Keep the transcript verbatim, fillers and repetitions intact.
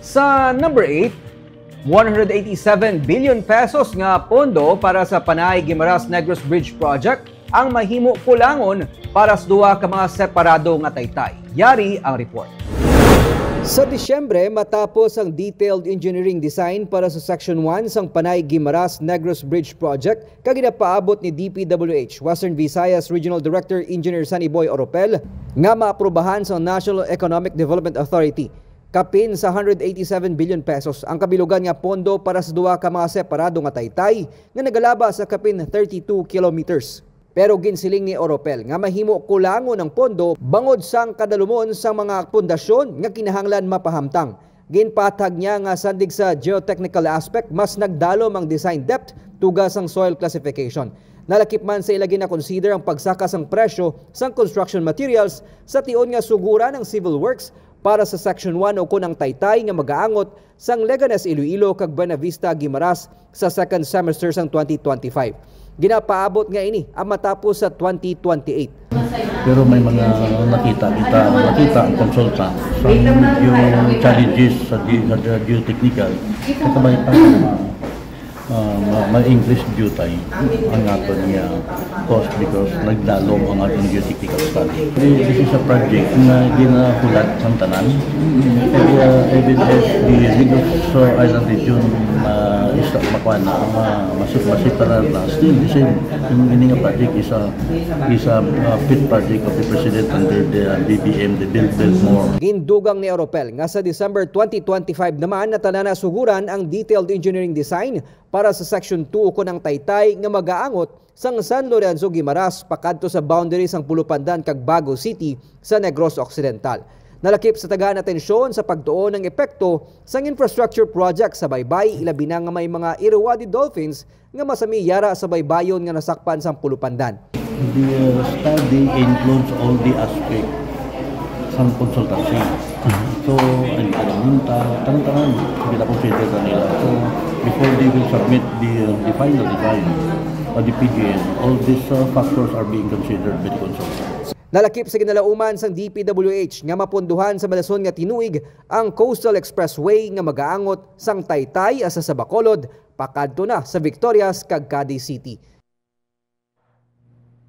Sa number eight, one hundred eighty-seven billion pesos nga pondo para sa Panay Guimaras Negros Bridge Project ang mahimo kulangon para sa duha ka mga separado nga taytay. Yari ang report. Sa Disyembre, matapos ang detailed engineering design para sa Section one sang Panay Guimaras Negros Bridge Project, kag ginapaabot ni D P W H Western Visayas Regional Director Engineer Sunny Boy Oropel nga maaprubahan sa National Economic Development Authority. Kapin sa one hundred eighty-seven billion pesos ang kabilugan nga pondo para sa duha ka mga separado nga taytay nga nagalaba sa kapin thirty-two kilometers. Pero ginsiling ni Oropel nga mahimo kulangon ang pondo bangod sang kadalumon sang mga pundasyon nga kinahanglan mapahamtang. Ginpatag niya nga sandig sa geotechnical aspect, mas nagdalom ang design depth tuga sang soil classification. Nalakip man sa ila ginakonsider ang pagsaka sang presyo sang construction materials sa tion nga suguran ang civil works para sa Section one ukon ang taytay nga magaangot sang Leganes, Iloilo kag Buenavista, Guimaras sa second semester sang twenty twenty-five. Ginapaabot nga ini ang matapos sa twenty twenty-eight. Pero may mga nakita kita, nakita ang consultant sa yung challenges sa, ge- sa geotechnical. Ito may pa uh, ma- ma-increase due time ang aton nga cost because nagdalom ang aton geotechnical study. This is a project na ginahulat ng tanan. Kaya even if the Negros uh, Island region uh, is makuha na, ma- masip masip na, still the same. Yung ini nga project is a is a uh, pet project of the president under the uh, B B M, the Build Build More. Gindugang ni Oropel nga sa December twenty twenty-five naman natanan na suguran ang detailed engineering design para sa Section two ukon ang taytay nga magaangot sang San Lorenzo, Guimaras pakadto sa boundary sang Pulupandan kag Bago City sa Negros Occidental. Nalakip sa tagaan atensyon sa pagtuon ang epekto sang infrastructure project sa baybay, ilabi na nga may mga Irrawaddy dolphins nga masami yara sa baybayon nga nasakpan sang Pulupandan. The uh, study includes all the aspects sang consultancy. So, environmental, tanan-tanan, gina-consider na nila. So, before they will submit the, uh, the final design or the P G N, all these uh, factors are being considered by the consultants. Nalakip sa ginalauman sang D P W H nga mapondohan sa malason nga tinuig ang Coastal Expressway nga magaangot sang Taytay asa sa Bacolod pakadto na sa Victorias kag Cadiz City.